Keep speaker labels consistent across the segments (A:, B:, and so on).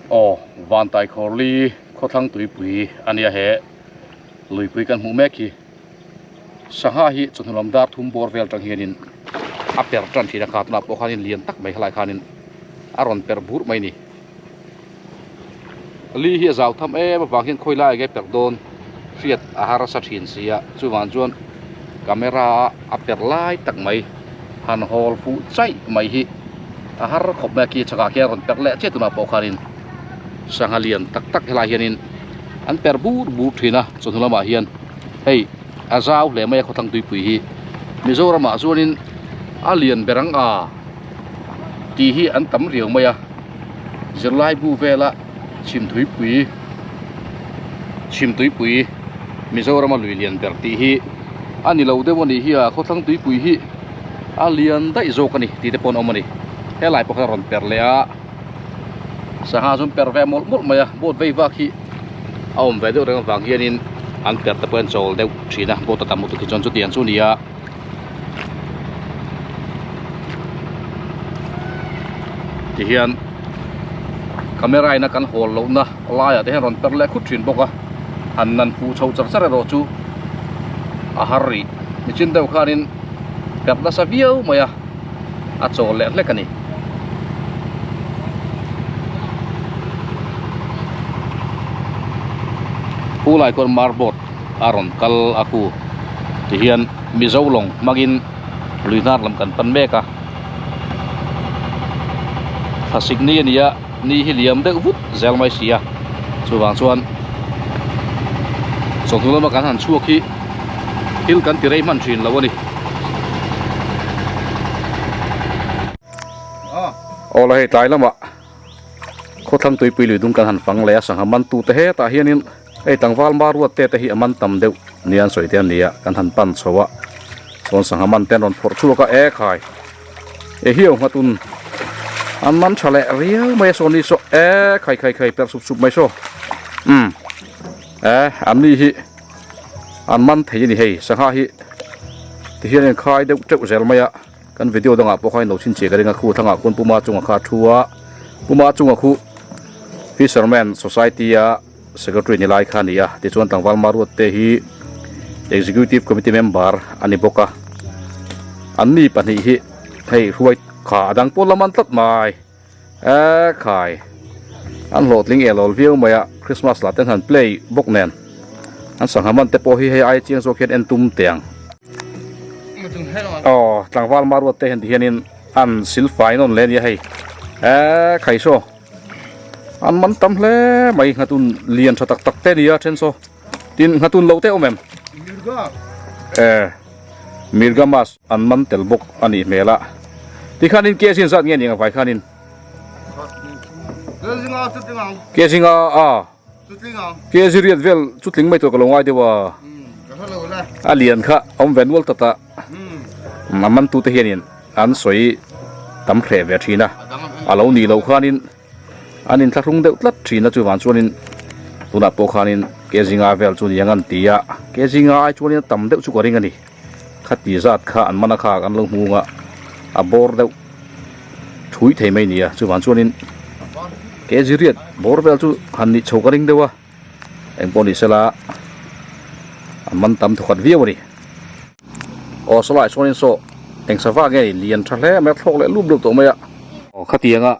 A: Aw Vantai Khawrli khawthlang tuipui a nia he luipui kan hmuh mek hi sangha hi chawhnu lam dar thum bawr vel tang hianin a per tan thin a kha tunah pawh khanin lian tak mai helai khanin a rawn per bur mai a ni li hi a zau tham em avang hian khawi lai enge per dawn hriat a harsa thin si a chuvang chuan camera a a per lai tak mai han hawl fuh chaih mai hi a har khawp mai a khi chhakah khian a rawn per leh chiah tunah pawh khanin sangha lian tak tak helai hianin an per bur bur thin a chawhnu lamah hian hei a zau hle mai a khawthlang tuipui hi Mizoramah chuanin a lian ber ang a tih hi an tam riau mai a zirlai bu vela chhimtuipui chhimtuipui Mizorama lui lian ber tih hi a ni lo deuh a nih hi a khawthlang tuipui hi a lian daih zawk a ni tih te pawh an awm a ni helai pawh khan a rawn per leh a sangha chu an per ve mawlh mawlh mai a boat vei vak hi a awm ve deuh reng avang hianin an per te pawh an chawl deuh thin a boat a tam lutuk hi chuan chutiang chu a ni a. Tihian camera in a kan hawl lohna laiah te hian rawn per leh khut thin bawk a han nan fuh chho char char erawh chu a har rih nichin deuh khanin per nasa viau mai a a chawl leh hlek a ni. Khulai khuan marboard a rawn kal a khu tihian Mizo lawng hmangin lui hnar lam kan pan mek a thlasik ni a ni a ni hi liam deuh vut zel mai si a chuvang chuan chawhnu lama kan han chhuak hi thil kan ti rei hman thin lo a ni. Aw la hei tlai lamah khawthlang tuipui lui dung kan han fang leh a sangha man tute hetah hianin Hei tlangval Maruat te te hi a man tam deuh nia an sawi te an ni a, kan han pan chho a, chuan sangha man te an rawn phawrh chhuak a, e khai e hiau nghatun an man tha leh riau mai a saw ni saw e khai khai khai perh sup sup mai saw umm e an ni hi an man thei a ni hei sangha hi tihian a inkhai deuh teuh zel mai a kan video dangah pawh khan in lo chhinchhiah ka ring a khu thlangah khuan puma chungah kha a thu a puma chungah khu fisherman society a. Secretary ni lai kha a ni a, tichuan tlangval Maruat te hi Executive Committee member a ni bawk a, an ni pahnih hi hei hruai kha a dang pawh la man tlat mai e khai an hlawhtling el awl viau mai a, Christmas lah ten han play bawk nen an sangha man te pawh hi hei ai chiang zawk hian en tum teh ang. Aw tlangval Maruat te hian tihianin an silfai nawn leh a nia hei e khai saw. An man tam hle mai nghatun lian tha tak tak te nia then saw tin nghatun lo te awm em e mirga mas an man tel bawk a nih hmel a tikhanin ke zin zat nge ni ang vai khanin ke zinga a ke ziriat vel chu tling mai tur ka lo ngai deuh a a lian kha awm ve nual tata a man tute hianin an sawi tam hreh ve thin a a lo nih loh khanin an inthlahrung deuh tlat thin a chuvang chuanin tunah pawh khanin ke zinga vel chu ni ang an ti a ke zinga ai chuanin a tam deuh chu ka ring a ni khati zat kha an man a kha an lo hmung a a bawr deuh thui thei mai a ni a chuvang chuanin ke ziriat bawr vel chu han nih chho ka ring deuh a. Eng pawh ni sela a man tam thawkhat viau a ni. Aw sawlai chuanin saw eng sava nge ni lian tha hle mai a thlawk leh lup lup tawh mai a. Aw khatianga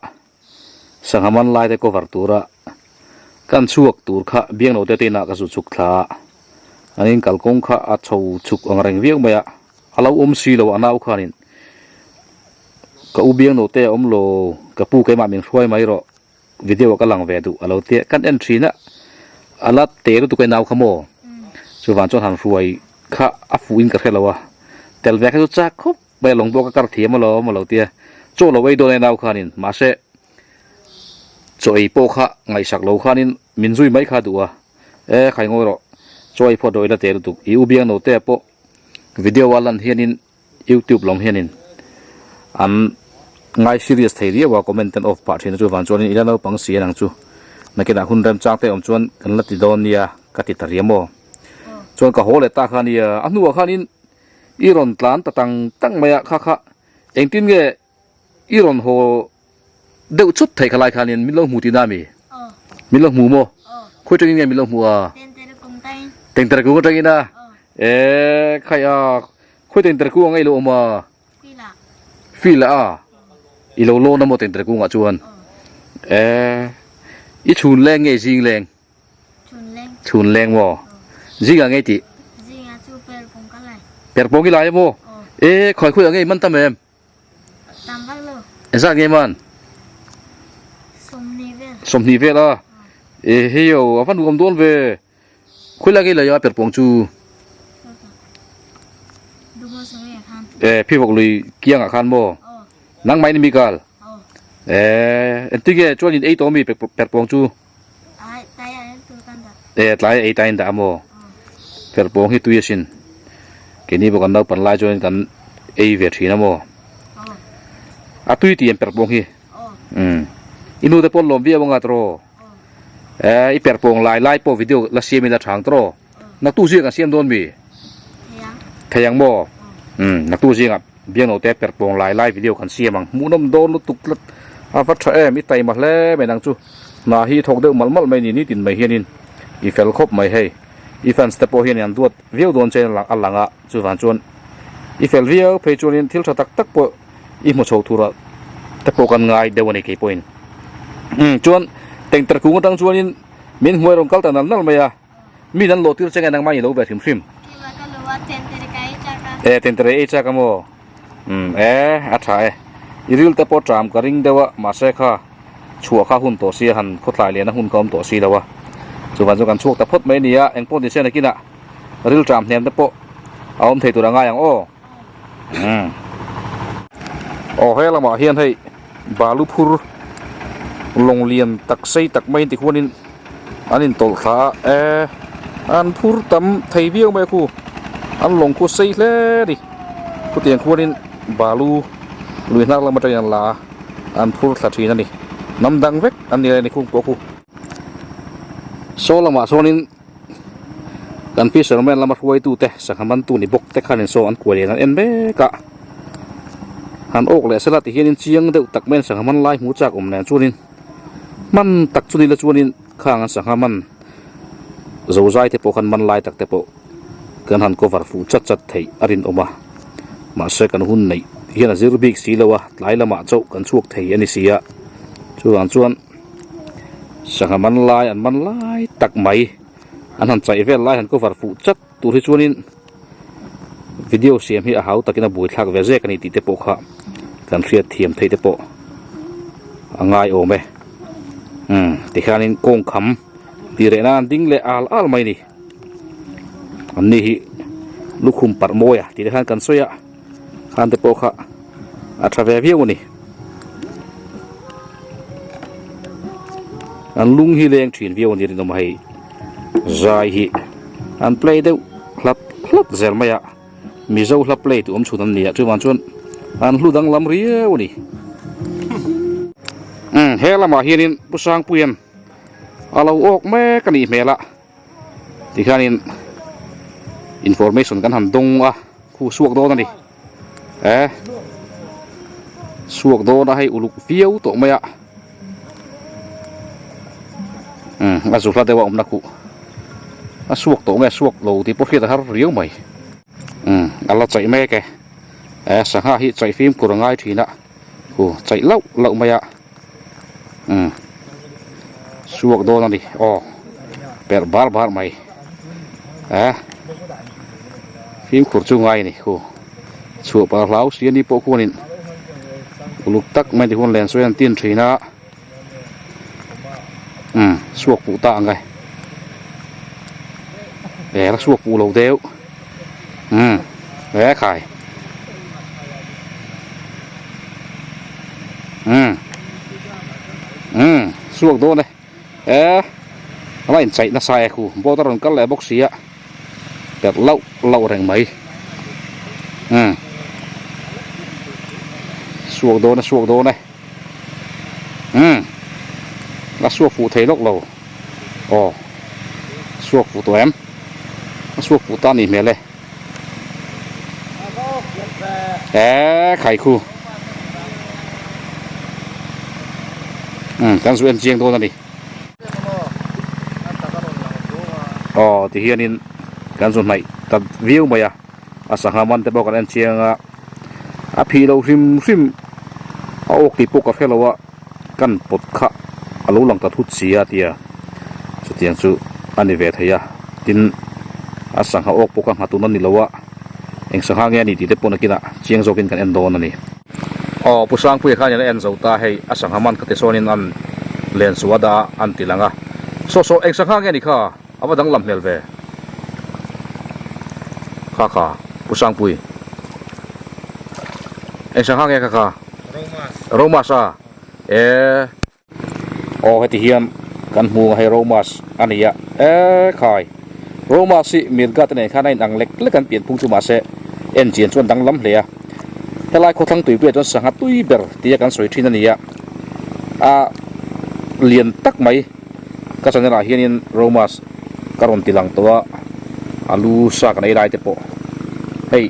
A: sangha man lai te cover tura kan chhuak tur kha biangno te te inah ka zu chhuk thla a, an in kalkawng kha a chho chhuk ang reng viau mai a, a lo awm si lo a nau khanin ka u biangno te a awm lo ka pu keimah min hruai mai rawh. Video ah ka lang ve duh a lo tia kan en thin a a la te lutuk a nau kha maw chuvang chuan han hruai kha a fuh in ka hre lo a tel ve kha chu chak khawp mai a lawng pawh ka kar thiam alawm a lo tia chaw lo ei dawn e nau khanin mahse chaw ei pawh kha ngaihsak lo khanin min zui mai kha duh a e khai ngawi rawh chaw ei phawt rawh i la te lutuk i u biang no te pawh video a lan hianin Youtube lam hianin an ngai serious thei riau a comment ten off pah thin a chuvang chuanin ila naupang si anang chu nakinah hun remchang te awm chuan kan la ti dawn nia ka ti ta riam aw chuan ka haw leh ta kha nia a hnuah khanin i rawn tlan ta tang tang mai a kha kha engtin nge i rawn haw deuh chut thei kha lai khanin min lo hmu tihna a mi. Min lo hmu maw? Khawi tangin nge min lo hmu a? Tengtere kung atangin a? E khai a, khawi tengtere kung ang i lo awm a? Fila a? I lo lawn a maw tengtere kungah chuan? E, i chhun leng nge i zing leng? Chhun leng maw? Zingah nge i tih? Perpawng i lai a maw? E, khawi khawi ang nge i man tam em?
B: Tam vak lo.
A: Engzat nge man?
B: 20 vel.
A: 20 vel a. E hei o, a va nuam dawn ve. Khawi lai nge lei a perpawng chu? E phivawk lui kiang ah khan maw? Nangmah in mi kal? E engtin nge chuan in ei tawh mi perpawng chu? E tlai ei ta in dah a maw? Perpawng hi tui asin. Keini pawh kan naupan lai chuan kan ei ve thin a maw? A tui tih em perpawng hi? Umm. I nu te pawh an lawm viau anga tawh. E i perpawng lai lai pawh video la siam ila thang tawh. Naktu zing ah siam dawn mi? Thei ang maw? Umm naktu zing ah biangno te perpawng lai lai video kan siam ang. Hmuhnawm dawn lutuk tlat. A va tha em i taima hle mai nang chu. Hna hi i thawk deuh malh malh mai ni nitin mai hianin i fel khawp mai hei. I fans te pawh hian an duat viau dawn che a lang a chuvang chuan i fel viau phei chuanin thil tha tak tak pawh i hmu chho tur ah te pawh kan ngai deuh a ni kei pawhin. Umm chuan tengter kung atang chuanin min hmuai rawn kal ta nal nal mai a. Mi nan lawh tir che nge nangmah i lo ve hrim hrim. E tentere ei chak a maw? Umm e a tha e. I ril te pawh tram ka ring deuh a mahse kha chhuah kha hun tawh si a han khawthlai lian a hun kha awm tawh si lo a. Chuvang chuan kan chhuak ta phawt mai a ni a engpawh ni se nakinah ril tram hnem te pawh a awm thei tur a ngai ang aw. Umm aw he lamah hian hei balu phur lawng lian tak sei tak mai ti khuanin an intawlh thla a e an phur tam thei viau mai a khu an lawng khu sei hle a ni khutiang khuanin balu lui hnar lam atangin an la a an phur thla thin a ni hnam dang vek an ni a ni khung pawh khu saw lamah sawnin. Kan fisherman lama hruaitute sangha mantu ni bawk te khanin saw an kuai lian an en mek a han awk leh sela ti hianin chiang deuh tak maiin sangha man lai hmu chak awm nen chuanin hman tak chu ni la chuanin khang an sangha man zozai te pawh khan man lai tak te pawh kan han cover fuh chat chat theih a rinawm a mahse kan hun neih hian a zir bik si lo a tlai lamah chauh kan chhuak thei a ni si a chuvang chuan. Sangha man lai an man lai tak mai an han chaih vel lai han cover fuh chat tur hi chuanin video siam hi a hau takin a buaithlak ve zek a ni tih te pawh kha kan hriat thiam theih te pawh a ngai awm e umm tikhianin kawng kham tih reh nan ding leh al al mai a ni an ni hi lukhum parh mawi a tih te khan kan sawi a khan te pawh kha a tha ve viau a ni. An lung hi leng thin viau a ni rinawm a hei zai hi an play deuh hlat hlat zel mai a mizo hla play tu awm chhun an ni a chuvang chuan an hlu danglam riau a ni umm he lamah hianin pu sangpuian a lo awk mek a nih hmel a. Tikhianin information kan han dawng a khu suak dawn a ni e suak dawn a hei uluk viau tawh mai a umm a zu hla deuh a awmna khuh a suak tawh nge suak lo tih pawh hriat a har riau mai umm a la chaih mek e e sangha hi chaih fimkhur a ngai thin a khu chaih lauh lauh mai a. Umm suak dawn a ni aw perh bar bar mai eh fimkhur chu ngai a ni khu chhuah pah hlau si a ni pawh khuanin uluk tak mai ti khuan len sawi an tin thin a umm suak puh ta ang e eh la suak puh lo deuh umm eh khai. Umm umm suak dawn e e a la inchaih nasa e khu boat a rawn kal leh bawk si a perh lauh lauh reng mai umm suak dawn e suak dawn e umm la suak fuh thei lawk lo aw suak fuh tawh em a suak fuh ta a nih hmel e. Eee khai khu umm kan zu en chiang dawn a ni. Aw ti hianin kan zu hnaih ta viau mai a, a sangha man te pawh kan en chiang a, a phih loh hrim hrim a awk tih pawh ka hre lo a, kan pawt kha a lo lang ta thut si a tia chutiang chu a ni ve thei a, tin a sangha awk pawh kha ngha tun a ni lo a, eng sangha nge a nih tih te pawh nakinah chiang zawkin kan en dawn a ni. Aw Pu Sangpuia khan in a en zo ta hei a sangha man kha ti sawn in an len suh a dah a an ti lang a saw saw eng sangha nge ni kha a va danglam hmel ve kha kha Pu Sangpui eng sangha nge kha kha Romas a e. Aw heti hian kan hmu a hei Romas a ni a e khai Romas hi Mirga te nen khan a inang lek lek an pianphung chu mahse en chian chuan danglam hle a helai khawthlang tuipuiah chuan sangha tui ber tia kan sawi thin a ni a a lian tak mai ka channel ah hianin Romas ka rawn ti lang tawh a a lu sa kan ei lai te pawh hei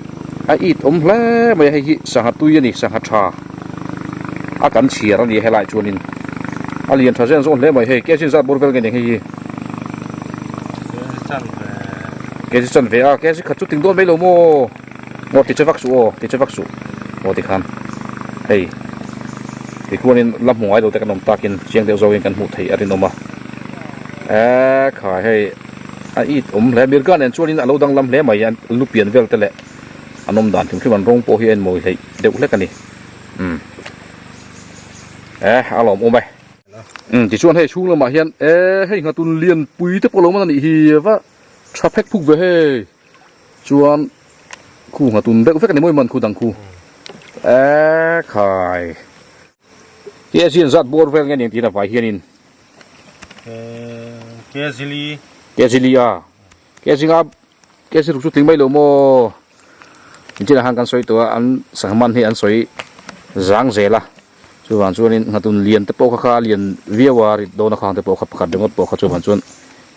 A: a it awm hle mai a hei hi sangha tui a ni sangha tha. A kan chhiar a ni helai chuanin a lian tha zen zawn hle mai hei kg zat bawr vel nge ni hei hi kg chan ve a kg khat chu ting dawn mai lo maw aw ti che vak suh aw ti che vak suh aw tikhan hei tikhuanin la hmu ngai lo te kan awm takin chiang deuh zawkin kan hmuh theih a rinawm a e khai hei a it awm hle mirga nen chuanin a lo danglam hle mai a lu pian vel te leh an awm dan hrim hrim an rawng pawh hi a inmawi hleih deuh hlek a ni umm eh a lawm awm e umm tichuan hei chhung lamah hian eh hei nghatun lianpui te pawh lo man a nih hi va tha phek phuk ve hei chuan khu nghatun deuh vek a ni mawi man khu dang khu eh khai Ke zin zat bawr vel nge ning tiin a vai hianin
C: Ke zili
A: Ke zili a ke zinga Ke ziruk chu tling mai lo maw? Inchina khan kan sawi tawh a, an sangha man hi an sawi zang zel a, chuvang chuanin nghatun lian te pawh kha kha a lian viau a, rit dawn a khang te pawh kha pakhat ringawt pawh kha chuvang chuan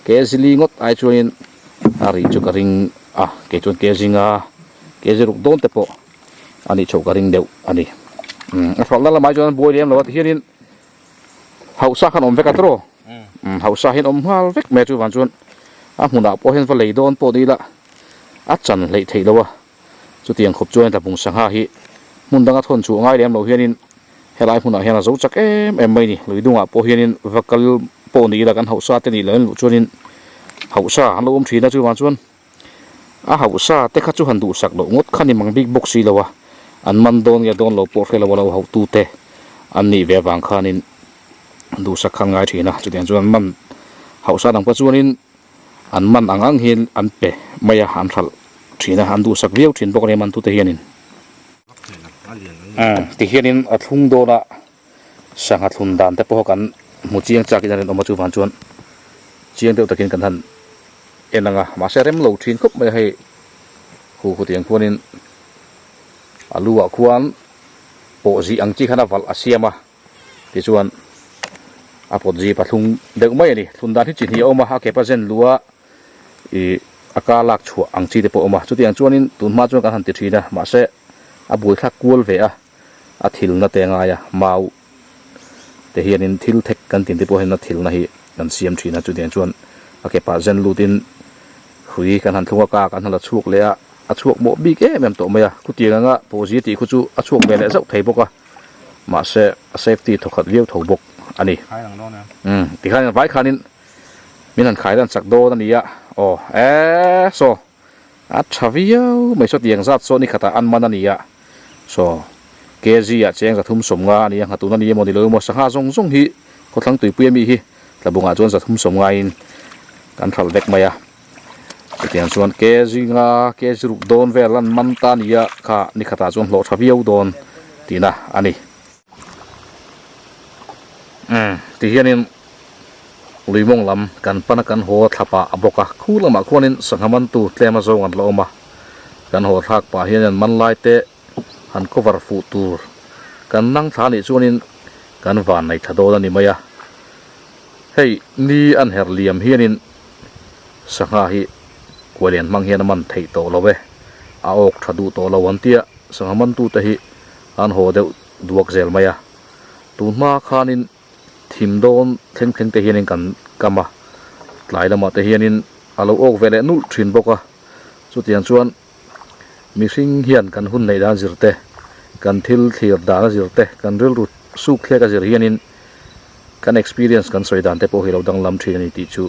A: ke zili ngawt ai chuanin a rih chu ka ring a, kei chuan ke zinga ke ziruk dawn te pawh a nih chhoh ka ring deuh a ni. Umm a hralhna lamah chuan an buai lem lo a tihianin Hausa khan awm vek a tawh umm hausa hian awm nghal vek mai a chuvang chuan a hmunah pawh hian va lei dawn pawh ni ila a chan hleih theih lo a chutiang khawp chuan tlabung sangha hi hmun danga thawn chhuah ngai lem lo hianin helai hmunah hian a zo chak em em mai a ni lui dungah pawh hianin va kal pawh ni ila kan hausa te nih loh in luh chuanin hausa an lo awm thin a chuvang chuan. A hauhsa te kha chu han duhsak loh ngawt kha ni mang bik bawk si lo a, an man dawn nge dawn lo pawh hre lo a lo hauhtu te an nih ve avang khanin duhsak kha an ngai thin a, chutiang chuan an man hauhsa dang pawh chuanin an man ang ang hian an pe mai a, an hralh thin a, an duhsak viau thin bawk a ni a mantute hianin. Umm tihianin a thlung dawn a. Sangha thlun dan te pawh kan hmu chiang chak in a rinawm a chuvang chuan chiang deuh takin kan han en ang a mahse rem lo thin khawp mai a hei hu khutiang khuanin a lu ah khuan pawh zih ang chi khan a valh a siam a tichuan a pawt zip a thlung deuh mai a ni thlun dan hi chi hnih a awm a a ke pa zen lu a ih a ka lak chhuah ang chi te pawh a awm a chutiang chuanin tun hma chuan kan han ti thin a mahse a buaithlak kual ve a. A thilna te ngai a, mau te hianin thil thek kan tih te pawh hian a thilna hi kan siam thin a, chutiang chuan a ke pah zen lutin hrui kan han thlung a, ka kan han la chhuak leh a, a chhuak mawh bik em em tawh mai a, khutiang anga pawhzia tih khu chu a chhuak ve leh zauh thei bawk a, mahse a safety thawkhat viau tho bawk a ni. Umm tikhan vai khanin min han khai lan chak dawn a ni a, aw eee saw. A tha viau mai saw tiang zat saw ni khatah an man a ni a, saw kg ah cheng 350 a ni a, nghatun a ni emaw ni lo emaw sangha zawng zawng hi khawthlang tuipui ami hi tlabungah chuan 350 in kan hralh vek mai a, chutiang chuan kg nga kg ruk dawn vel an man ta a ni a kha ni khatah chuan hlawh tha viau dawn tihna a ni. Umm ti hianin lui mawng lam kan pan a kan haw thlapah a bawk a khu lamah khuanin sangha mantu tlem a zawng an la awm a kan haw thlak pah hian an man lai te han cover fuh tur kan nang thla anih chuanin kan van nei tha dawn a ni mai a hei ni an her liam hianin sangha hi kualian hmang hian a man theih tawh lo e a awk tha duh tawh lo an tia sangha mantu te hi an haw deuh duak zel mai a tun hma khanin thim dawn thleng thleng te hianin kan kam a tlai lamah te hianin a lo awk ve leh nulh thin bawk a, chutiang chuan mihring hian kan hun neih dan zir te, kan thil thlir dan a zir te, kan rilru suk thlek a zir hianin kan experience kan sawi dan te pawh hi lo danglam thin a ni tih chu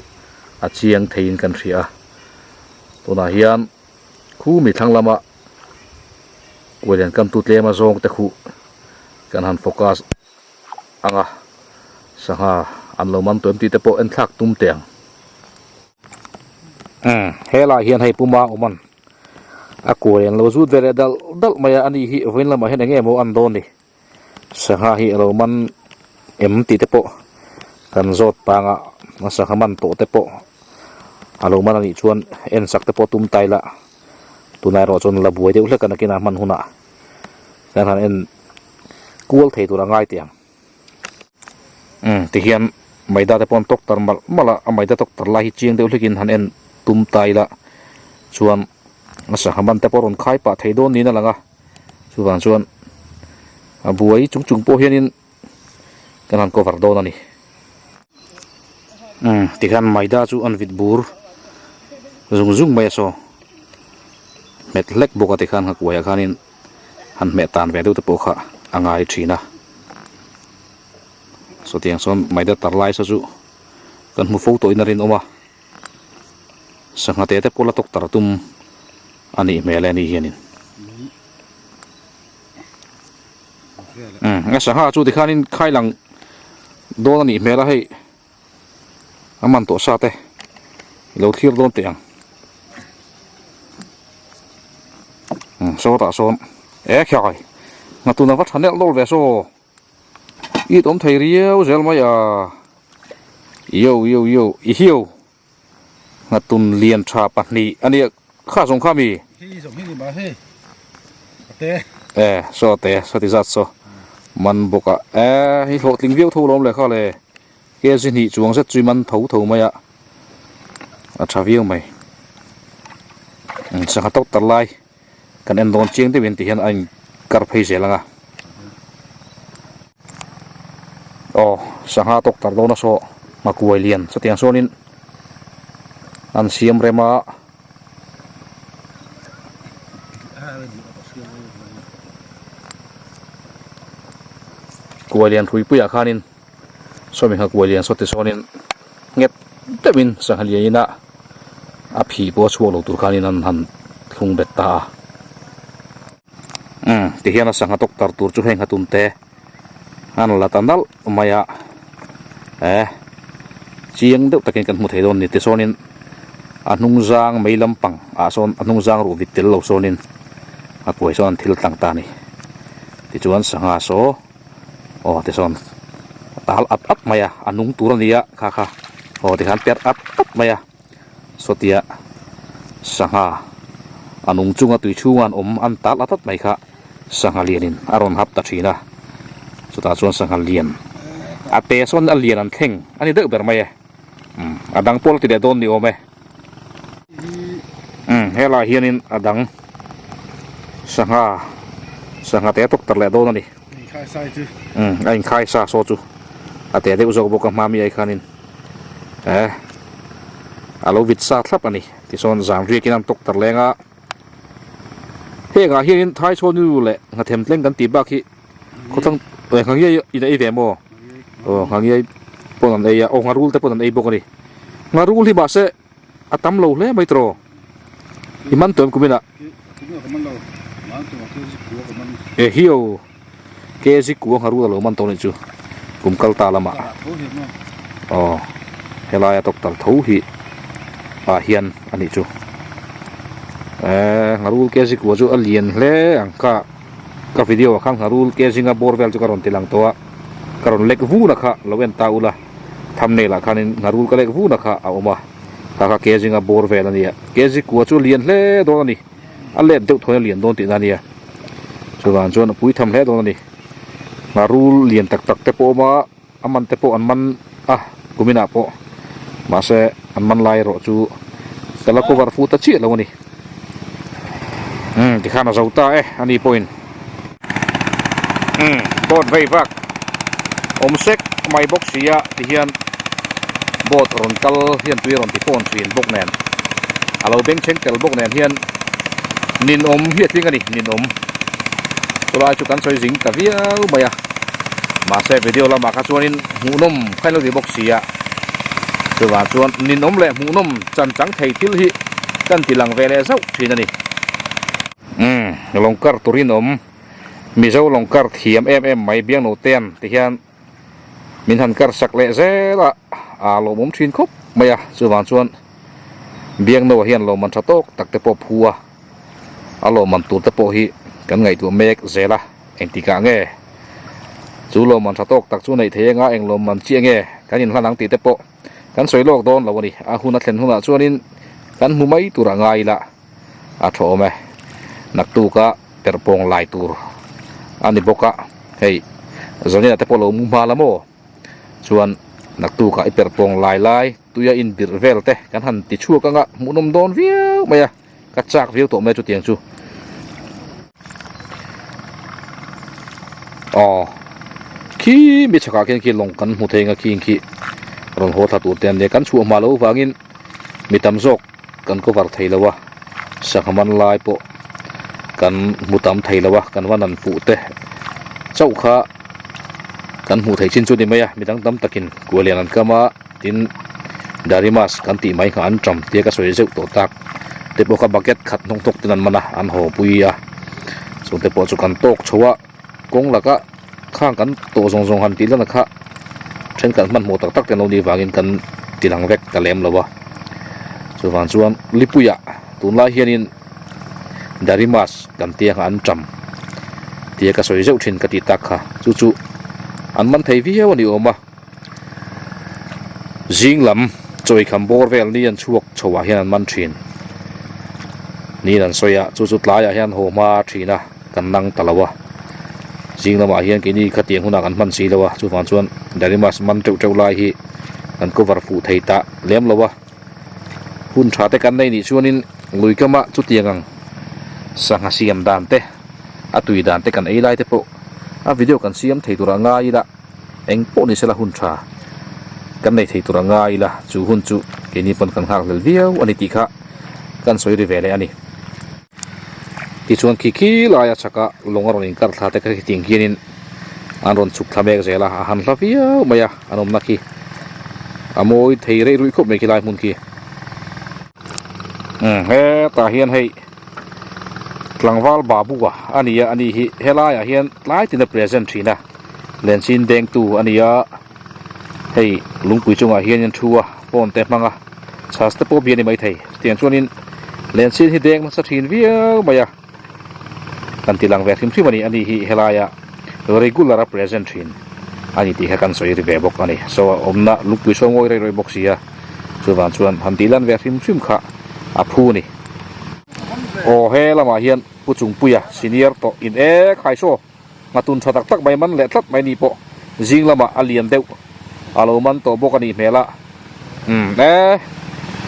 A: a chiang theiin kan hria a. Tunah hian khu mi thlang lama kuailian kamtu tlem a zawng te khuh kan han focus ang a, sangha an lo man tawh em tih te pawh en thlak tum teh ang. Umm helaiah hian hei puma awm an a kuai an lo zut ve leh dalh dalh mai a, ani hi vawiin lamah hian eng nge maw an dawn ni. Sangha hi a lo man em tih te pawh kan zawt pang a, a sangha man tawh te pawh a lo man anih chuan en sak te pawh tum ta ila tunah erawh chuan la buai deuh hlek a nakinah hman hunah kan han en kual thei tur a ngai teh ang. Umm tihian maida te pawh an tawk tar malh malh a, a maida tawk tar lai hi chiang deuh hlekin han en tum ta ila chuan a sangha man te pawh a rawn khai pah thei dawn niin a lang a. Chuvang chuan a buai chung chung pawh hianin kan han cover dawn a ni. Umm tikhan maida chu an vit bur zung zung mai a saw hmet hlek bawk a tikhan nghakuaiah khanin han hmeh tan ve deuh te pawh kha a ngai thin a. Sawtiang sawn maida tar lai saw chu kan hmu fo tawhin a rinawm a. Sangha te te pawh la tawk tar tum a nih hmel e ani hianin. Umm a sangha chu tikhanin khai lang dawn a nih hmel a hei a man tawh sa te i lo thlir dawn teh ang. Umm sawtah sawn e khiai nghatun a va tha nelh dawl ve saw. It awm thei riau zel mai a yo yo yo i hiu nghatun lian tha pahnih a nia kha zawng kha mi e saw te saw ti zat saw man bawk a e hi hlawhtling viau tho lawm le kha le kg hnih chuang zet chu man tho tho mai a a tha viau mai sangha tawk tar lai. Kan en dawn chiang deuhin ti hian a in kar phei zel ang a. Aw sangha tawk tar dawn a saw nghakuai lian chutiang chuanin an siam rem a. Kuai lian hruipuiah khanin sawmi nghakuai lian saw ti chuanin nghet deuhin sangha lian ina a phih pawh a chhuak lo tur khanin an han thlung bet ta a. Umm ti hian a sangha tawk tar tur chu hei nghatun te an la ta nalh mai a eh chiang deuh takin kan hmu thei dawn a ni tichuanin a hnung zang mei lampang ah sawn a hnung zang ruh vit tel lo sawnin a kuai sawn an thil tlang ta a ni tichuan sangha saw. Aw tichuan a tal at at mai a a nung tur a ni a kha kha aw tikhan per at at mai a sawtia sangha a nung chunga tui chhunga an awm an tal at at mai kha sangha lianin a rawn hap ta thin a chutah chuan sangha lian a te sawn a lian an thleng a ni deuh ber mai e umm a dang pawh la ti leh dawn ni awm e umm helaiah hianin a dang sangha sangha te a tawk tar leh dawn a ni. Umm a inkhai sa saw chu a teh deuh zawk bawk a hma mi ai khanin eh a lo vit sa thlap a ni tichuan zan riakin an tawk tar leng a hengah hianin thai chhawn nu leh nghathem tleng kan tih bak hi khawthlang eh nghangiai in a ei ve maw aw nghangiai pawn an ei a aw ngharul te pawn an ei bawk a ni ngharul hi mahse A tam lo hle mai tawh. I man tawh em kumin ah? E hiu kg kua ngharu a lo man tawh anih chu kum kal ta lamah. Aw helai a doctor tho hi ah hian anih chu. E ngharul kg kua chu a lian hle ang kha ka video ah khan ngharul kg nga bawr vel chu ka rawn ti lang tawh a ka rawn lek vun a kha lo en ta ula. Thumbnail ah khanin ngharul ka lek vun a kha a awm a, kha kha ke zinga bawr vel a nia. Ke zi kua chu a lian hle dawn a ni, a let deuh thawn a lian dawn tihna a nia. Chuvang chuan a pui tham hle dawn a ni. Ngharul lian tak tak te pawh a awm a, a man te pawh an man a kuminah pawh mahse an man lai erawh chu ka la cover fu ta chiah lo a ni. Umm tikhan a zo ta e ani pawhin. Umm boat vei vak awm sek mai bawk si a tihian boat rawn kal hian tui a rawn ti fawn thin bawk nen. A lo bengchheng tel bawk nen hian ninawm hi a tling a ni, ninawm. Chulai chu kan sawi zing ta viau mai a, mahse video lamah kha chuanin hmuhnawm kha in lo ti bawk si a, chuvang chuan ninawm leh hmuhnawm chan chang thei thil hi kan ti lang ve leh zauh thin a ni. Umm, lawngkar turin awm, Mizo lawngkar thiam em em mai Biangnotean ti hian min han kar sak leh zel a, aa lawmawm thin khawp mai a, chuvang chuan Biangnoa hian lawmman tha tawk tak te pawh phu a, a lawmman tur te pawh hi kan ngaihtuah mek zel a, engtikah nge chu lawmman tha tawk tak chu neih thei anga eng lawmman chiah nge kan inhlan ang tih te pawh kan sawi lawk dawn lo a ni, a hun a thlen hunah chuanin kan hmu mai tur a ngai ila. A tha awm e. Naktuka perhpawng lai tur a ni bawk a, hei Zanina te pawh lo mu hma la maw? Chuan naktuka i perhpawng lai lai tuia inbirh vel te kan han ti chhuak anga hmuhnawm dawn viau mai a, ka chak viau tawh mai chutiang chu. Aw khi mi chhakah khian khi lawng kan hmu thei anga khi khi rawn haw thla tur te an nia, kan chhuah hma loh vangin mi tam zawk. Kan cover thei lo a, sangha man lai pawh kan hmu tam thei lo a, kan va nan fuh te chauh kha kan hmuh theih chin chu ni mai a, midang tam takin kua lian an kam a, tin Darimas kan tih mai kha an ṭam tia ka sawi zeuh tawh tak te pawh kha bucket khat hnawng thawk ten an man a, an haw pui a, chungte pawh chu kan tawk chho a. Kawng laka khang kan tawh zawng zawng han tih lana kha thenkhat hmanhmawh tak tak te an lo nih vangin kan ti lang vek ta lem lo a. Chuvang chuan Lipuiah tunlai hianin Darimas kan tia kha an ṭam tia ka sawi zeuh thin ka tih tak kha chu chu an man thei viau a ni awm a. Zing lam chawikham bawr vel ni an chhuak chho ah hian an man thin niin an sawi a chu chu tlaiah hian haw hma thin a kan nang ta lo a zing lamah hian keini khatiang hunah kan hman si lo a chuvang chuan Darimas man teuh teuh lai hi kan cover fuh thei ta lem lo a hun tha te kan nei nih chuanin lui kama chutiang ang sangha siam dan te a tui dan te kan ei lai te pawh a video kan siam thei tur ah ngai ila. Eng pawh ni sela hun tha kan nei thei tur a ngai ila, chu hun chu keini pawn kan nghak hlel viau a ni tih kha kan sawi ri ve leh a ni. Tichuan khi khi laia chhaka lawng a rawn inkar thla te kha khitiang hianin an rawn chhuk thla mek zel a, a han hla viau mai a, an awmna khi a mawi thei rei ruih khawp mai khi lai hmun khi. Umm hetah hian hei tlangval babu a ni a, ani hi helaiah hian tlai tina present thin a. Lenchin dengtu a ni a, hei lungpui chungah hianin thu a phone te hmang a, chhas te pawh bian a ni maithei. Chutiang chuanin lenchin hi deng nasa thin viau mai a, kan ti lang ve hrim hrim a ni. Ani hi helaia regular a present thin a ni tih kha kan sawi ri ve bawk a ni. So a awmna lungpui saw ngawi rei rawih bawk si a, chuvang chuan han tih lan ve hrim hrim kha a phu a ni. Aw he lamah hian Pu Chungpuia senior tawh in e khai saw. Nghatun tha tak tak mai man leh tlat mai ni pawh zing lamah a lian deuh a lo man tawh bawk a nih hmel a. Umm e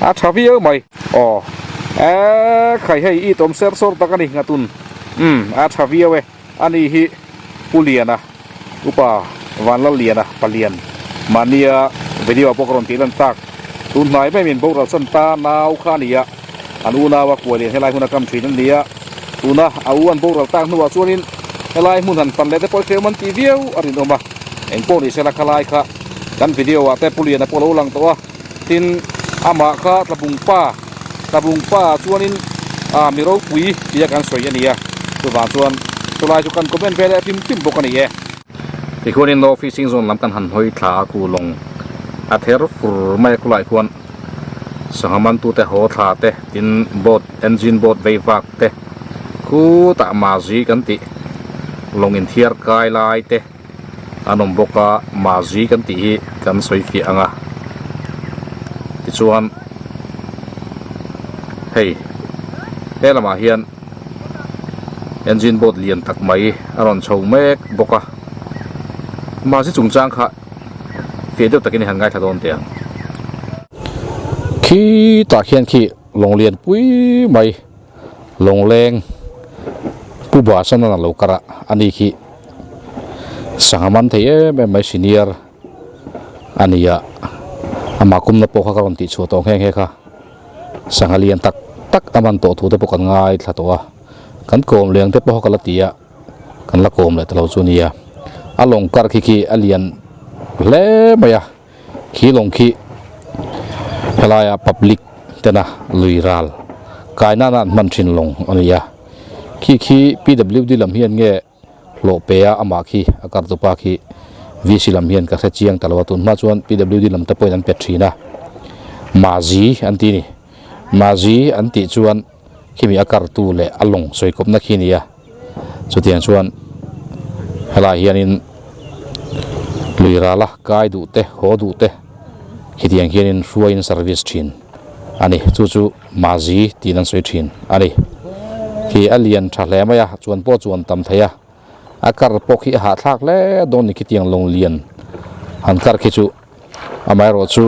A: a tha viau mai. Aw e khai hei i tawm ser sawr tak a ni Nghatun. Umm a tha viau e a ni hi Pu Liana Upa Vanlalliana Palian mahnia video ah pawh ka rawn tih lan tak. Tun hnai mai min boral chan ta nau kha a ni a, an unau a kuai lian helai hmun a kam thin an ni a, tuna a u an boral tak hnuah chuanin helai hmun han pan leh te pawh i hrehawm an tih viau a rinawm a, engpawh ni sela khalai kha kan video ah te Pu Liana pawh a lo lang tawh a, tin amah kha Tlabung pa Tlabung pa chuanin ah mi ropui tia kan sawi a ni a, chuvang chuan chulai chu kan comment ve leh hrim hrim bawk a ni e. Tikhuanin Law Fishing Zone lam kan han hawi thla a khu lawng a ther fur mai a khulaiah khuan sangha mantute haw thla te tin boat engine boat vei vak te khutah mazi kan tih lawng inthiar kai lai te an awm bawk a mazi kan tih hi kan sawi fiah ang a tichuan hei he lamah hian. Engine boat lian tak mai a rawn chho mek bawk a, mahse chungchang kha fiah deuh takin i han ngaithla dawn teh ang. Khitah khian khi lawng lian pui mai lawngleng Pu Basan a lo kar a, ani khi sangha man thei em em mai senior a ni a, amah kumna pawh kha ka rawn tihchhuah tawh nghe nghe kha. Sangha lian tak tak a man tawh thu te pawh kan ngaithla tawh a, kan kawm leng te pawh ka la ti a, kan la kawm leh ta lo chu a nia. A lawng kar khi khi a lian hle mai a, khi lawng khi helaia public tena lui ral kai nana an hman thin lawng a ni a, khi khi PWD lam hian nge hlawh pe a amah khi a kar tupa khi VC lam hian ka hre chiang ta lo a tun hma chuan PWD lam te pawhin an pe thin a Mazi an ti a ni Mazi an tih chuan khimi a kar tu leh a lawng sawi kawpna khi a ni a chutiang chuan helaiah hianin lui rala kai duh te haw duh te khitiang hianin hruaiin service thin a ni chu chu. Mahzi tiin an sawi thin a ni. Khi a lian tha hle mai a, chuan pawh chuan tam thei a, a kar pawh khi a hahthlak hle dawn ni khitiang lawng lian han kar khi chu amaherawh chu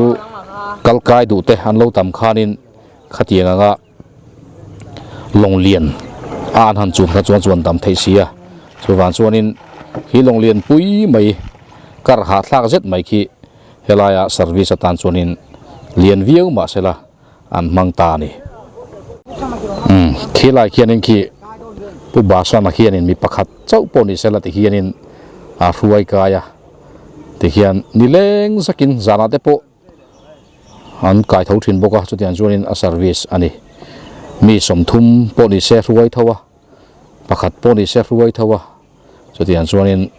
A: kal kai duh te an lo tam khanin khatiang anga lawng lian a an han chun kha chuan chuan tam theih si a, chuvang chuanin khi lawng lian pui mai kar hahthlak zet mai khi helaia service atan chuanin lian viau mahsela. an hmang ta a ni. Umm khilai khianin khi Pu Basana khianin mi pakhat chauh pawh ni sela ti hianin a hruai kai a tikhian nileng zakin zanah te pawh an kai tho thin bawk a chutiang chuanin a service a ni. Mi 30 pawh ni se hruai tho a pakhat pawh ni se hruai tho a. Chutiang chuanin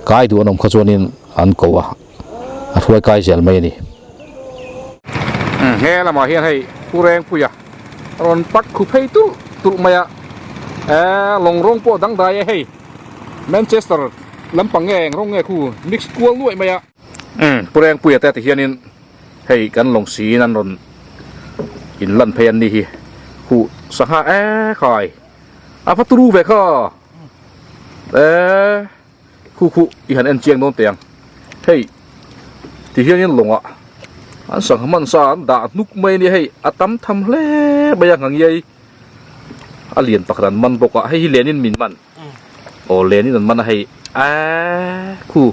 A: kai duh an awm kha chuanin an ko a, a hruai kai zel mai a ni. He lamah hian hei Pu Rengpuia rawn pak khu phei tulh tulh mai a, eee lawng rawng pawh dangdai e hei Manchester lampang nge eng rawng nge khu mix kual nuaih mai a. Pu Rengpuia te ti hianin hei kan lawng siin an rawn inlan phei an ni hi huh sangha ee khai a va turu ve kha. Eee khu khu i han en chiang dawn teh ang hei ti hianin lawngah an sangha hman sa an dah hnuk mai a nia hei a tam tham hle mai a ngangiai a lian pakhat an man bawk a hei hi lenin min man aw lenin an man a hei eee khu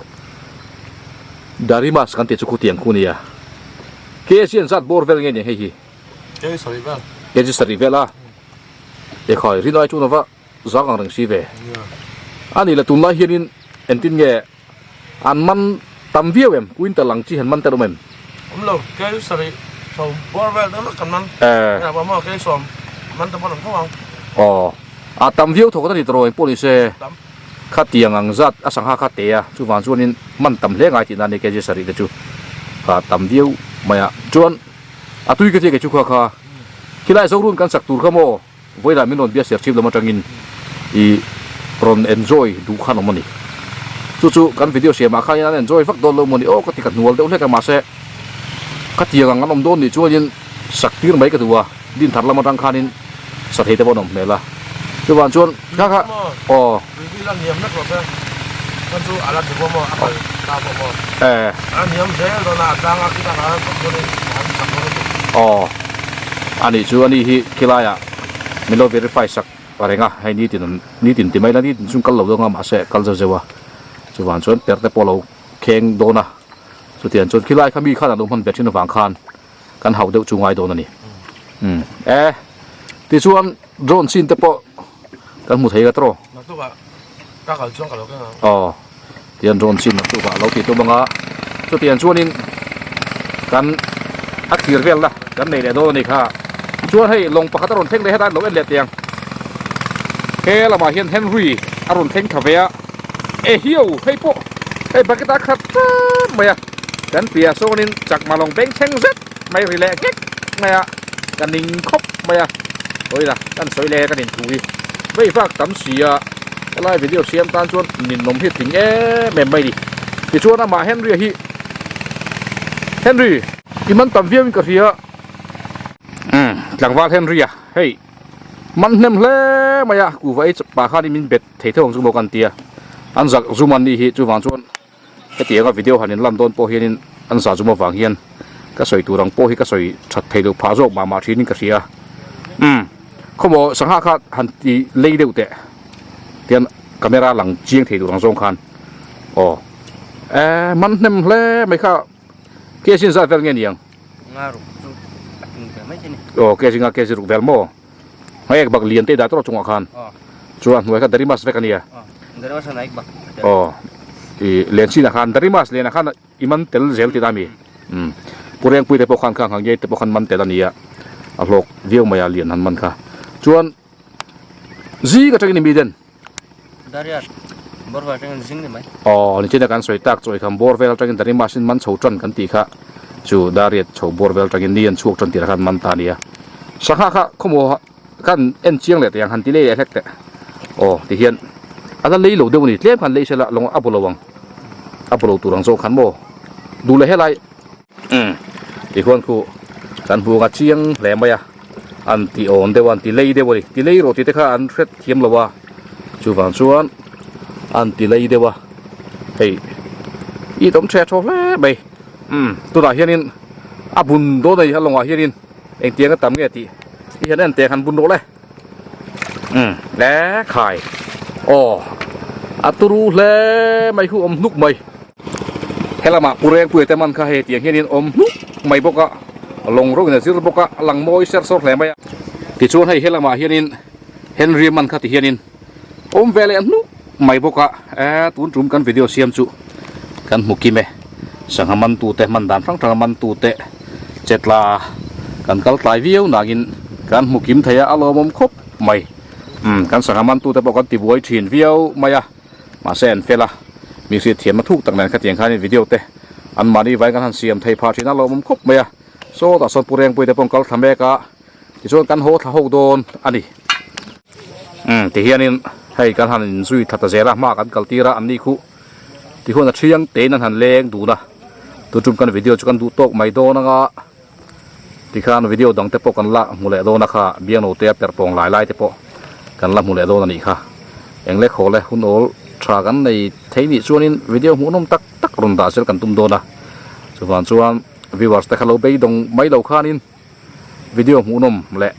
A: darimas kan tih chu khutiang khu nia kg an zat bawr vel nge ni hei hi kg sarih vel a ekhai rinai chu nova. Zang ang reng si ve. A nih le tunlai hianin engtin nge an man tam viau em? Quintal ang chi han man tel awm em?
C: Awm lo, kei sarih chho bawr vel deuh vek kan man. Engah pawh maw kei sawm man ta pawn awm tho ang.
A: Aw, a tam viau thawk a ni tawh eng pawh ni se. Tam. Khatiang ang zat a sangha kha te a, chuvang chuanin man tam hle ngai tihna a ni kg sarih te chu kha tam viau mai a. Chuan a tui ka tia kei chu kha kha khilai Zorun kan sak tur kha maw? Vawilah min rawn bia ser chhim lam atangin i rawn enjoy duh khan awm a ni. Chu chu kan video siamah khan an enjoy vak dawn lo maw ni aw ka ti ka hnual deuh hlek a mahse ka tiang ang an awm dawn nih chuanin sak tir mai ka duh a, din thar lam atang khanin sa thei te pawh an awm hmel a. Chuvang chuan kha kha aw. Aw anih chu ani hi khilaiah. Min lo verify sak reng a, hei nitin nitin ti mai la nitin chung kal lo dawn a mahse kal zeuh zeuh a, chuvang chuan per te pawh lo kheng dawn a, chutiang chuan khilai kha mi khan a lo hman ve thin avang khan kan hauh deuh chu ngai dawn a ni. Umm e tichuan drone chin te pawh kan hmu thei ka tawh. Aw tian drone chin naktukah lo ti tum anga chutiang chuanin kan a thlir vel na kan nei leh dawn a ni kha chuan hei lawng pakhat a rawn thleng leh hetah lo en leh teh ang he lamah hian Henry a rawn thleng thla ve a e hiu hei pawh hei bucket a khat tlat mai a kan piah sawnin chakma lawng beng thleng zet mai ri leh nghek mai a ka ning khawp mai a hawila kan sawi leh kan inthu hi vei vak tam si a helai video siam tan chuan ninawm hi a tling em em mai a ni tichuan amah Henry a hi Henry i man tam viau in ka hria umm tlangval Henry a hei man hnem hle mai a kuhva ei pa khanin min bet thei theuh ang chu maw kan tia an zak zum an nih hi chuvang chuan. Hetianga video han inlan dawn pawh hianin an zah zum avang hian ka sawi tur ang pawh hi ka sawi that thei loh phah zawk mah mah thinin ka hria. Umm khawmaw sangha kha han ti lei deuh teh tian camera lang chiang thei tur ang zawng khan aw eh man hnem hle mai kha ke sin zat vel nge niang.
D: Nga ruk chu a tung ve mai. thei ni.
A: Aw kg nga kg ruk vel maw? Hei ek bak lian te i dah tawh chungah khan. Chuan hnuai kha darimas vek a nia.
D: Darimas khan ek bak.
A: Aw i len chinah khan darimas lianah khan i man tel zel tih a mi. Umm Pu Rengpui te pawh khan kha nghang ngei te pawh khan man tel a nia. A hlawk viau mai a lian han man kha. Chuan zing atangin i mi den.
D: Dariat bawr vel atangin zing ni mai.
A: Aw nichina kan sawi tak chawi khan bawr vel atangin Darimas in man chho tan kan tih kha chu Dariat chho bawr vel atangin ni an chhuak tan tirah khan man ta a nia. Sangha kha khawmaw kan en chiang leh teh ang han ti lei leh hlek teh. Aw ti hian a la lei lo deuh a ni tlem khan lei sela lawng a bu lo ang a bu lo tur ang zawk khan maw duh leh helai. Umm tichuan khu kan hmuh anga chiang hle mai a an ti awn deuh a an ti lei deuh a ni ti lei rawh tih te kha an hret thiam lo a chuvang chuan an ti lei deuh a hei i tawm tha thaw hle mai umm tunah hianin a bun dawn a ni a lawngah hianin engtiang a tam nge tih i hian en teh han bun rawh le umm le khai aw a turu hle mai khu awm hnuk mai. Helamah Pu Rengpuia te man kha hei tiang hianin awm hnuk mai bawk a, lawng rawngin a zir bawk a, a lang mawi ser sawr hle mai a. Tichuan hei helamah hianin Henry man kha ti hianin awm ve leh hnuk mai bawk a, e tun tum kan video siam chu kan hmu kim e. Sangha man tute hman dan hrang hrang a man tute che tla kan kal tlai viau nangin kan hmu kim thei a, a lawmawm khawp mai. Umm kan sangha man tute pawh kan ti buai thin viau mai a. Mahse an fel a, mi hriat thiam a thuk tak nen khatiang khanin video te an mahni vai kan han siam thei phah thin a lawmawm khawp mai a, sawtah sawn Pu Rengpui te pawh an kal thla mek a, tichuan kan haw thla ho dawn a ni. Umm ti hianin hei kan han inzui thla ta zel a, hma kan kal tir a an ni khuh tichuan a thiang tein an han leng dun a, tun tum kan video chu kan duh tawk mai dawn anga tikhan video dang te pawh kan la hmu leh dawn a kha biangno te a perh pawng lai lai te pawh kan la hmu leh dawn a nih kha eng le khaw le hun awl tha kan nei thei nih chuanin video hmuhnawm tak tak rawn dah zel kan tum dawn a chuvang chuan viewers te kha lo beidawng mai lo khanin video hmuhnawm leh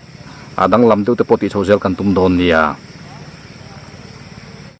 A: a danglam deuh te pawh tih chho zel kan tum dawn nia.